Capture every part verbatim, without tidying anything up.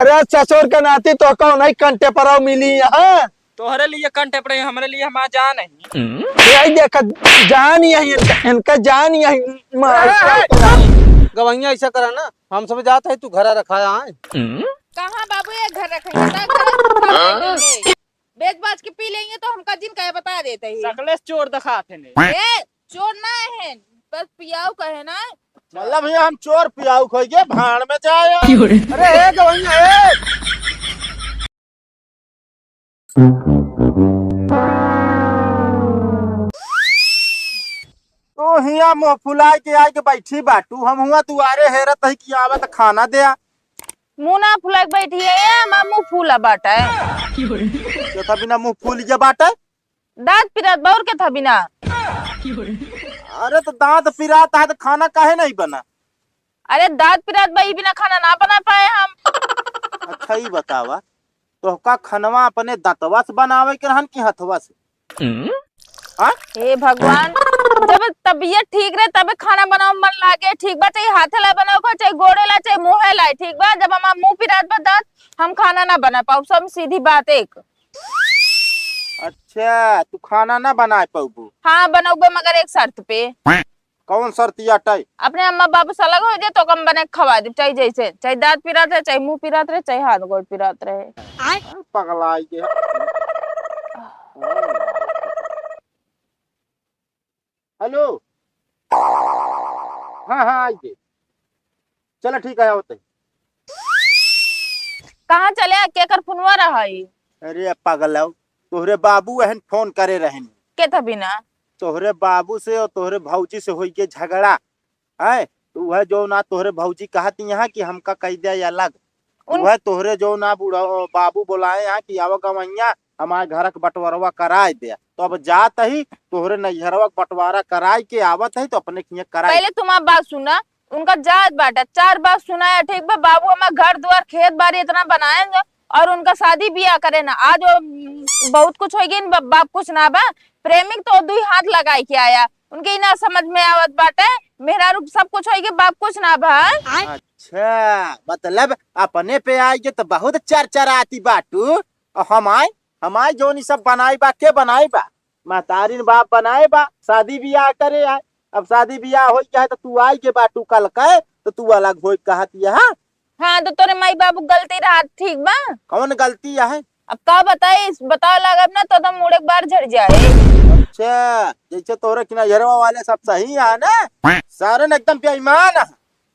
अरे ससुर के नाती, तोहका नहीं कंटेपराव मिली यहाँ। तोहरे लिए कंटेपरे, हमरे लिए हमार जान है। यही देखा, जान यही इनका, इनका जान यही मार। गवैया ऐसा करा ना, हम सब जात है, तू घरा रखा है। कहाँ बाबू, ये घर रखेंगे, ना घर रखेंगे। बेच बाच के पी लेंगे तो हमका जिन कहे बता देते ही। सकले से चोर दिखात है ने। ए, चोर ना है, बस पियाऊ कहे ना। मतलब भैया हम चोर पियाऊ खोई के भाड़ में जाए। अरे ए गवैया ए। तो हिया मुँह फुलाए के आए के बैठी बाटू, हम हुआ दुआरे हेरत ही कि आवत खाना दे। मुँह ना फुला के बैठी है, ए, हमार मुँह फूला बाटा है। के था बिना मुँह फूल के बाटा? दाँत पिरात बा, और के था बिना? अरे तो दाँत पिरात है तो खाना काहे नहीं बना? अरे दाँत पिरात बा, ई बिना खाना ना बना पाए हम। अच्छा ई बतावा, तोहका खनवा अपने दँतवा से बनावे के रहन कि हथवा से? हाँ? हे भगवान, जब तबीयत ठीक रहे तबे खाना बनावे मन लागे, ठीक बा? चाहे हाथे ला बनावे को, चाहे गोड़े ला, चाहे मुँहे ला, ठीक बा? जब हमार मुँह पिरात बा दाँत, हम खाना ना बना पाउब, सब सीधी बात एक। अच्छा, तू खाना ना बनाए पउबू? हाँ, बनउबे, मगर एक शर्त पे। कौन शर्त याटे? अपने अम्मा बाबू से अलग हो जाए तो कम बने खवा दे, चाहे जैसे, चाहे दाँत पिरात रहे, चाहे मुँह पिरात रहे, चाहे हाथ गोड़ पिरात रहे। आय। पगलाई के। हेलो। हाँ, हाँ, आइए। चला ठीक है, आवत है। कहाँ चले? केकर फोनवा रहा है? अरे पगलाऊ, तोहरे बाबू एहन फोन करे रहन। के था बिना? तोहरे बाबू से और तोहरे भौजी से होई के झगड़ा, हैं? तो वह जो ना तोहरे भौजी कहत यहाँ कि हमका कह दे अलग। उन- वह तोहरे जो ना बूढ़ा बाबू बोलाए यहाँ कि आवा गवैया, हमारे घर के बंटवारवा कराए दे। तो अब जात ही तोहरे नैहरवा के बंटवारा कराए के आवत ही तो अपने किया कराए। पहले तुम आप बात सुना, उनका जात बाटा, चार बात सुनाया, ठीक बा? बाबू हमार घर दुआर खेत बाड़ी इतना बनाए जो, और उनका शादी बियाह करे ना, आज वो, उम, बहुत कुछ हो गई, ब-, बाप कुछ ना बा। प्रेमिक तो दुई हाथ लगाए के आया, उनके इना समझ में आवत बाटे, मेहरारू सब कुछ हो गई, बाप कुछ ना बा। अच्छा, मतलब अपने पे आए के तो बहुत चरचराती बाटू। और हमार, हमार जोन ई सब बनाई बा, के बनाई बा? महतारिन बाप बनाए बा, शादी बियाह करे आए। अब शादी बियाह होई के है तो तू आई के बाटू कल के, तो तू अलग होई कहत ये, हाँ? हाँ, तो तोरे माई बाबू के गलती रहा, ठीक बा? कौन गलती है? अब का बताई, बतावे लागब ना तो, तो मुड़े के बार झड़ जाए। अच्छा, जैसे तोरे किना यरवा वाले सब सही है ना, सारे न एकदम बेईमान है।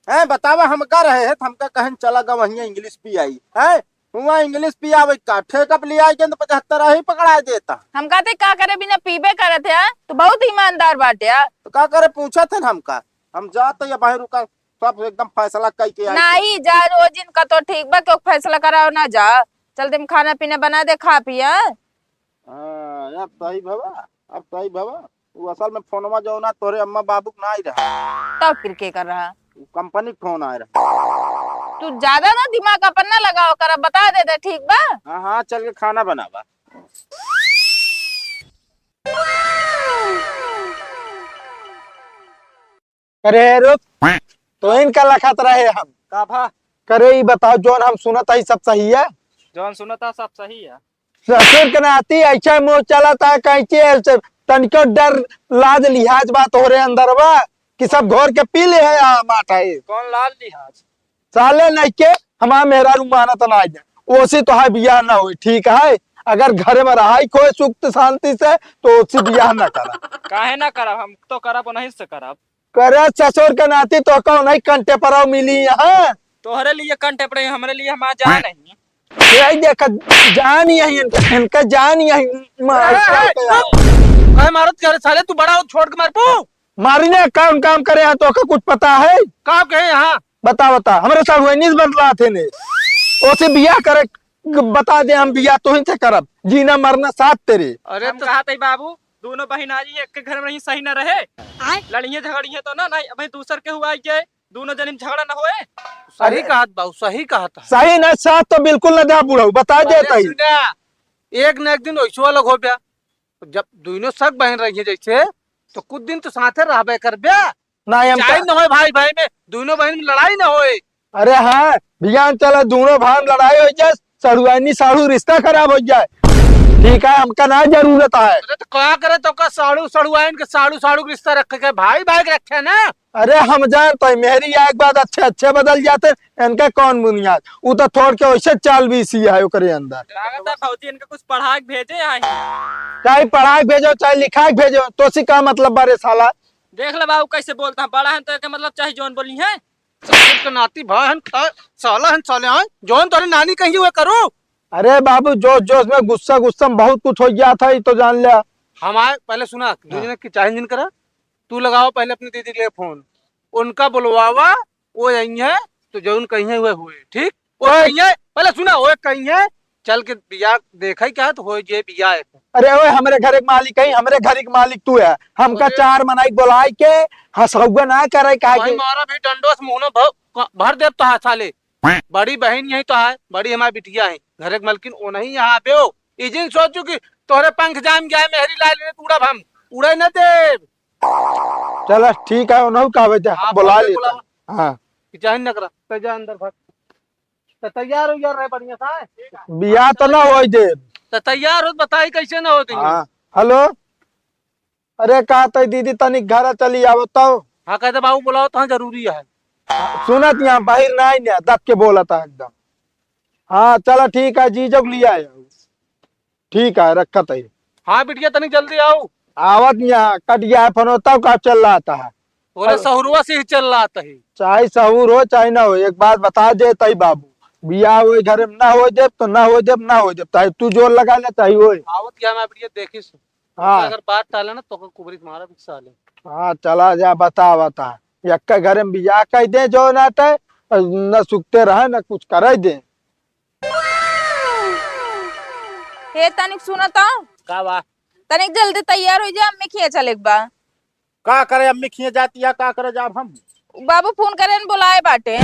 हैं, बतावा हम का रहे हैं, तो हमका कहन चला गवैया English पियाई, हैं? हुआ English पियावे का, ठेका पे लिया के तो पचहत्तर ही पकड़ा देता। हम कहते का करे, बिना पीबे करत है, तो बहुत ईमानदार बाटे। तो का करे पूछत है हमका, हम जात है बाहर रुका, सब एकदम फैसला कई के आई। नहीं जा, रोज इनका तो ठीक बा, क्यों फैसला कराओ ना जा, चल तुम खाना पीना बना दे, खा पिया। हाँ, अब सही भवा, अब सही भवा। वो असल में फोनवा जो ना तोरे अम्मा बाबू के ना आई रहा। तब फिर के कर रहा? वो कंपनी के फोन आए रहा। तू ज्यादा ना दिमाग अपन ना लगाओ कर, बता दे दे, ठीक बा? हाँ, हाँ, चल के खाना बनावा। अरे रुक, तो इनका लखत रहे हम। का भा? करे ई बताओ, जौन हम सुनत हई सब सही है? जौन सुनत है सब सही है। ससुर के नाती ऐसे मुँह चलत है, कैसे ऐसे तनिको डर लाज लिहाज बा तोहरे अंदर बा कि सब घोर के पी ले है आ माठा है। कौन लाज लिहाज? साले नहीं के हमार मेहरारू मानत ना है, ओसी तोहार बियाह ना होई, ठीक है? अगर घर में रहाई कोई सुख शांति से तो ओसी बियाह ना करा। काहे ना करब, हम तो करब, उन्हीं से करब। करे ससुर के नाती तो कौन है कंटेपराव मिली यहाँ? तोहरे लिए कंटेपरे, हमरे लिए हमार जान है। यही देखा, जान यही इनका, इनका जान यही मार। ए, ए, ए, काहे मारत करे साले, तू बड़ा हो, छोड़ के मार पू। मारी ने कौन काम करे यहाँ, तो का कुछ पता है? का कहे यहाँ? बता, बता, हमरे साथ वही नहीं बदला थे ने। ओसे बियाह करे, बता दे, हम बियाह तोही से करब, जीना मरना साथ तेरे। अरे हम तो कहा थे बाबू, दोनों बहिन आ रही है, एक के घर में नहीं सही ना रहे। आय। लड़िए झगड़िए तो ना, नहीं, अबे दूसर के हुआ है, दोनों जनी में झगड़ा ना होए। सही अरे। कहत बाबू, सही कहत है। सही ना, साथ तो बिल्कुल ना दे बुढ़ऊ, बता अरे देता ही। सुना, एक न एक दिन वैसो अलग हो गया। जब दोनों सग बहन रही है जैसे, तो कुछ दिन तो साथे रहबे करबे। ना, हम चाहे का न होए भाई भाई में, दोनों बहन में लड़ाई ना होए। अरे हाँ, बियान चला, दोनों भाई में लड़ाई होइ जाए, सड़ुआइनी साढ़ू रिश्ता खराब होइ जाए। ठीक है, हमका ना जरूरत है। अरे तो का करे, तोका साढ़ू सड़ुआइन के साढ़ू साढ़ू के रिश्ता रखे के, भाई भाई के रखे ना। अरे हम जानत है, मेहरी आए के बाद अच्छे अच्छे बदल जाते, इनका कौन बुनियाद? उ तो थोड़ के वैसे चाल भी इसी है ओकरे अंदर। लागत है भौजी इनका कुछ पढ़ा के भेजे आई। चाहे पढ़ा के भेजो, चाहे लिखा के भेजो, तोसी का मतलब बा रे साला? देख ले बाबू कैसे बोलता है, बड़ा है तो एके मतलब चाहे जौन बोली है। ससुर के नाती भाई हन, त-, साला हन, साले आए, जौन तोरे नानी कही हुए करो। अरे बाबू, जोश जोश में गुस्सा गुस्सा में बहुत कुछ होइ जात है, ई तो जान ले। हम आए, पहले सुना, हाँ। दूजने की चाहे जिन करा, तू लगावा पहले अपनी दीदी के लिए फोन, उनका बुलवावा, वो आई है, तो जौन कही है हुए हुए, ठीक? वो ओए। कही है, पहले सुना, वो कही है, चल के बियाह देखा ही क्या, तो हो जे बियाह है। अरे ओए, हमरे घर के मालिक है, हमरे घर के मालिक तू है। हमका अरे। चार मनाई बोलाए के हंसौगा ना करे, काहे भाई के? मारा भी डंडोस मुंह में भ-, भर देब तो हाथ साले। बड़ी बहन यही तो है, बड़ी हमारी बिटिया है, घर के मलकिन वो नहीं यहाँ पे हो। ई जिन सोचू कि तोहरे पंख जाम गया है, मेहरी लाए लेने उड़ब हम, उड़े न देब। चला ठीक है, उन्हों का बेटा हाँ, बुला फोन पे लेता। बुलावा। हाँ। कि चाहे न करा, तो जा अंदर भाग। तो तैयार हो यार रहे बढ़िया सा है। बियाह तो ना होई देब। तो तैयार हो, बताई कैसे ना होती है? हाँ। हेलो, अरे का तई दीदी तनिक घर चली आवत तो। हाँ, कहते बाबू बुलाओ तो हाँ जरूरी है। सुनत यहाँ बाहर ना आई ना, दब के बोलत है एकदम। हाँ चला ठीक है, जीजो के लिए आया हूँ। ठीक है, रखत है। हाँ बिटिया तनिक जल्दी आओ। आवत यहाँ कट गया है फोन, तब का चल रहा था। बोले अब सहुरवा से ही चल रहा था ही। चाहे सहूर हो चाहे ना हो, एक बात बता दे तई बाबू, बियाह वही घर में ना हो देब तो ना हो देब, ना हो देब, चाहे तू जोर लगा ले चाहे होए। आवत यहाँ मैं बिटिया देखिस। हाँ। अगर बात टाले ना तो कुबरी तुम्हारा भी साले। हाँ चला जा, बता बता, यक्का घर में बियाह कह दे जो ना ते, न सुखते रहे न कुछ करे दे। हे तनिक सुना तो। का बा? तनिक जल्दी तैयार हो जा, अम्मी खिया चले के बा। का करे अम्मी खिया जाती है, का करे जाब हम? बाबू फोन करे न बुलाए बाटे।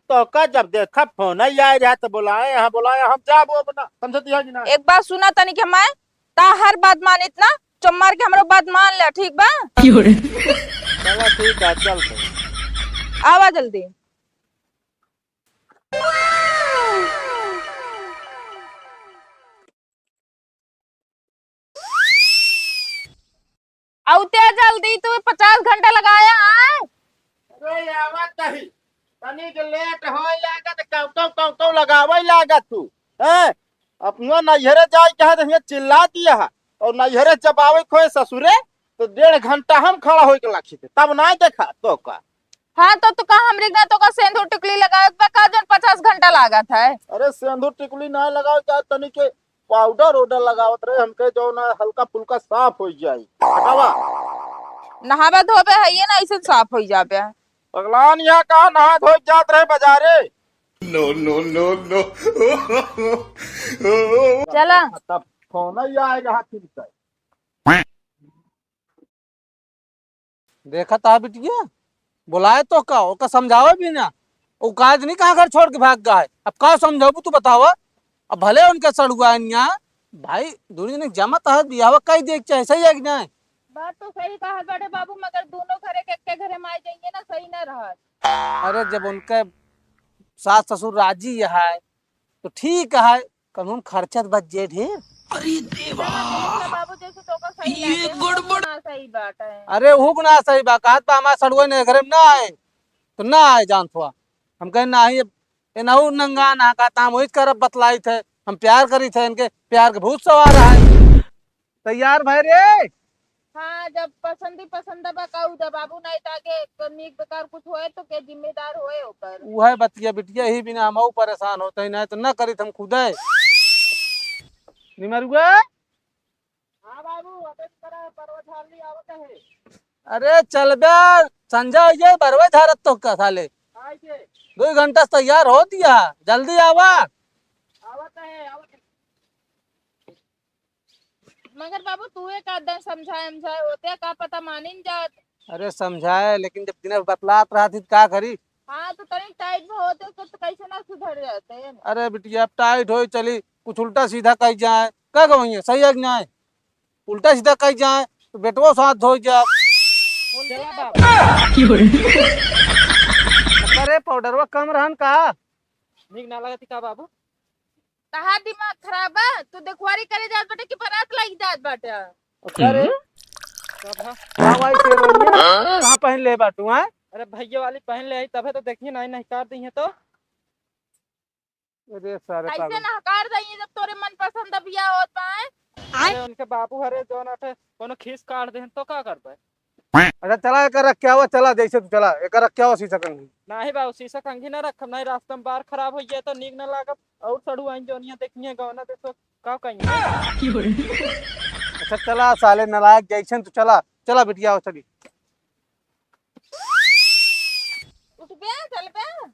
तो का जब देखा फोन ही आए रहा तो बुलाए, यहाँ बुलाए, हम जाब अब ना, समझती है कि ना? एक बात सुना तनिक हमार, ता हर बात मानित ना, चुम्मार के हमरो बात मान ले, ठीक बा? चला ठीक है, चल तो। आवा जल्दी। औते जल्दी, तू पचास घंटा लगाया आए। अरे आवत ही, तनी के लेट होए लागत, कौतो कौतो लगावे लागत तू, हैं? अपनो नैहरे जाए कहे तो हियाँ चिल्ला दिया है, और नैहरे जब आवे खोए ससुरे तो डेढ़ घंटा हम खड़ा होए के लाखी थे, तब ना देखा तो का। हाँ तो तू का हमरे का तो का सेंधुर टिकली लगावत बा का जौन पचास घंटा लागत है? अरे सेंधुर टिकली ना लगावे का, तनी के पाउडर ओडर लगावत रहे हमके, जो ना हल्का फुल्का साफ हो जाई। हटावा। नहावे धोवे है ये ना, ऐसे साफ हो जाबे। पगलान यहाँ कहाँ नहा धो जात रहे बाजारे? No, no, no, no। चला। तब फोन ही आएगा हाथ में। देखत हा बिटिया, बोलाए तो का, ओका समझावे भी ना, उ काज नहीं कहाँ घर छोड़ के भाग गए। अब का समझाबू तू बतावा? अब भले उनके सड़ुआनिया, भाई, दुनिया ने जमत है, बियाह कई देख चाहे, सही है कि नहीं? बात तो सही कहा बड़े बाबू, मगर दोनों घरे के, के घरे माई जाइए ना, सही ना रहा। अरे, जब उनके सास ससुर राजी है, तो ठीक है, कम से कम खर्चा तो बच जाए ढेर। अरे देवा, बाबू जैसे तो का सही ये लागे, हम गड़बड़। ना सही बात है। अरे, हूँ ना सही बा, कहत बा हमार सड़ुआ ने घरे में ना आए, तो ना आए, जान थोआ। हम कहे, "नाही, ये नहू नंगा ना का ताम वही करब बतलाई थे, हम प्यार करी थे, इनके प्यार के भूत सवार है।" तैयार भाई रे। हाँ, जब पसंद ही पसंद बा, कहू जब बाबू नहीं तो आगे क-, नीक बेकार कुछ होए तो के जिम्मेदार होए ओकर। उहे बतिया बिटिया, ही बिना हमहू परेशान होते ही, नहीं तो न करित हम खुदे। निमरुआ? हाँ बाबू, अबे करा, बरवा झारली आवत है। अरे चलबे, संझा हो जाए, बरवा झारत तो का साले। आइए। दो घंटा से तैयार हो दिया, जल्दी आवा। आवत है, आवत है। मगर बाबू, तू एक आध दिन समझाए, समझाए होते, का पता मानिन जात। अरे समझाए, लेकिन जब दिन भर बतलात रहत ही, तो का करी? हाँ, तो तनी टाइट में होते, तो, तो कैसे ना सुधर जाते हैं। अरे बिटिया, अब टाइट होई चली, कुछ उल्टा सीधा कही जाए, का कहूँ, सही है कि नहीं? उल्टा सीधा कही जाए, तो बेटवो साथ धोई जाए। बोलते ना। अरे पाउडरवा कम रहन का? नीक ना लगत का बाबू? तहार दिमाग खराब बा? तू देखवारी करे जात बाटे कि बारात लागी जात बाटे? अरे हम्म। तब हाँ। का भाई शेरवानी है? कहाँ पहन ले बाटू, हैं? अरे भैया वाली पहन ले आई, तबे तो देखिए ना, नहीं काट दी है तो। अरे सारे ऐसे पागल। ना हकार दइए जब तोरे मनपसंद बिया होत बा, हैं? अरे उनके बाबू हरे जौन आटे कोनो खीस काट देहन तो का करबे? अच्छा चला, एकर रख के आवा, चला, जैसे तू चला, एकर रख के आवा, शीशा कंघी। नाही बाबू, शीशा कंघी ना रखब, नाही रास्ता में बार खराब हो गया तो नीक ना लागब, और सड़ू आइन जौनिया देखिए गौना देखो का कहीं। अच्छा चला साले नालायक जैसन तू चला, चला बिटिया, चली। उठ बे, चल बे।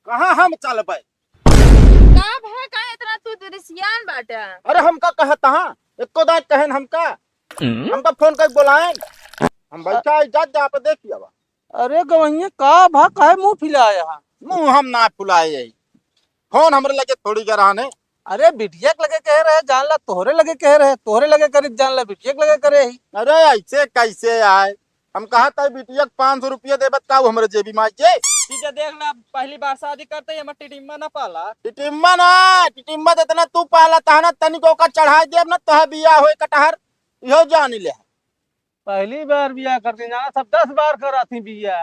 कहाँ हम चलबै? का भे, का इतना तू रिसियान बाटा? अरे हमका कहत हाँ, एको दाँत कहेन हमका, हम्म। हमका फोन कर बोलाएन, हम बैठा है, जा, जा पे देख लिया बा। अरे गवैया, का भा, काहे मुँह फुलाया है? मुँह हम ना फुलाए है, फोन हमरे लगे थोड़ी गराने। अरे बिटिया के लगे कहे रहे, जान ला तोहरे लगे कहे रहे, तोहरे लगे करी जान ला बिटिया के लगे करे ही। अरे ऐसे कैसे आए? हम कहा था बिटिया के पाँच सौ रुपया देबत का, वो हमरे जेबी में आइए। जीजा देख ला, पहली बार शादी करते ही हमार टिटिम्मा ना पाला। टिटिम्मा ना, टिटिम्मा तो इतना तू पाला था ना, तनिक ओकर चढ़ाई देब ना, तोहे बिया होए कटहर, इहो जान ले। पहली बार बिया करते जाना, सब दस बार करा थी बिया।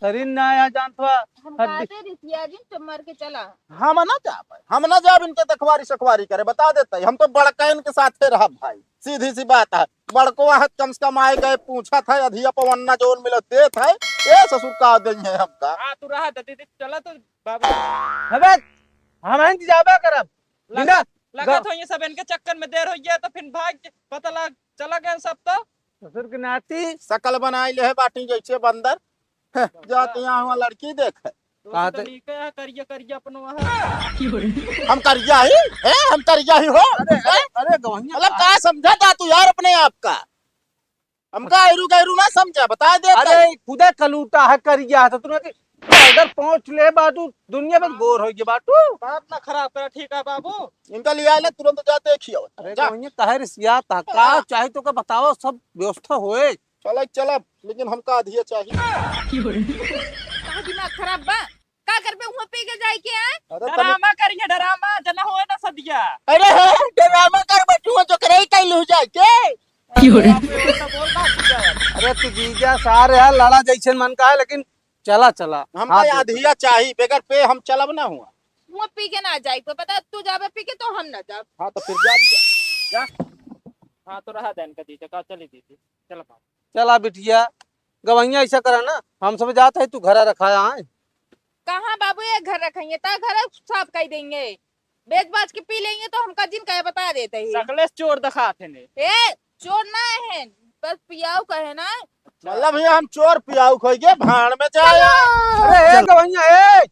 शरीर ना आया जान तो हम हड्डी। कहते रिसिया जी, चुप मार के चला। हम ना जाब, हम ना जाब इनके देखवारी सखवारी करे, बता देते ही, हम तो बड़कैन के साथे रहब भाई, सीधी सी बात है। बड़को आहत कम से कम आए गए पूछत है, अधिया पवन्ना जौन मिलत देत है, ए ससुर का देइहैं हमका। हाँ, तू रहा दे, दीदी, चला तो बाबू। अबे, हम हैं जाबे करब। लग-, बिना लगत ग- हो ये सब इनके चक्कर में देर हो गया तो फिर भाग के पता लग, चला गए सब तो। ससुर के नाती। शकल बनाई ले है बाटी जैसे बंदर। जाते यहाँ हुआ लड़की देख है। तो कहाँ तो ते? नीके है, करिया, करिया अपनो वहाँ। हम करिया ही? हैं? हम करिया ही हो? अरे, अरे, हैं? अरे, गवैया मतलब का समझा था तू यार अपने आप का? हमका ऐरू गैरू ना समझा, बता दे अरे, भाई। खुदे कलूटा है, करिया है, तो तूने कि पाउडर पोंछ ले बाटू, दुनिया में गोर हो गए बाटू। बात ना खराब करा, ठीक है बाबू? इनका लिया ले, तुरंत जा देखियो। अरे, जा। गवैया काहे रिसियात है? का हाँ। चाही तो का बताओ, सब व्यवस्था होए। चला, चला, लेकिन हमका अधिया चाहिए। का दिमाग खराब बा? का करबे हुआ पी के जाए के, हैं? अरे तनी ड्रामा करिए, ड्रामा, जना होए ना सदिया। अरे, ड्रामा कर बटुआ जो करे कहीं लू जाए के। अरे, तू जीजा सार है, लड़ा जैसे मन का है, लेकिन चला, चला। हमका हाँ, अधिया चाहिए, बगैर पे हम चलब ना हुआ। हुआ पी के ना जाए, कोई पता, तू जाबे पी के तो हम ना जाब। हाँ, तो फिर जा, जा। हाँ, तो रहा देन का जीजा, का चली दीदी, चल बाबू। चला बिटिया, गवैया ऐसा करा ना, हम सब जात है, तू घरा रखा आए। कहाँ बाबू ये घर रखेंगे? ता घर साफ कर देंगे, बेच बाच के पी लेंगे तो हमका जिन कहे बता देते ही। सकले से चोर दिखात है ने। ए, चोर ना है, बस पियाऊ कहे ना। मतलब ये हम चोर पियाऊ खोइगे, भाड़ में जाए। अरे ए गवैया, ए,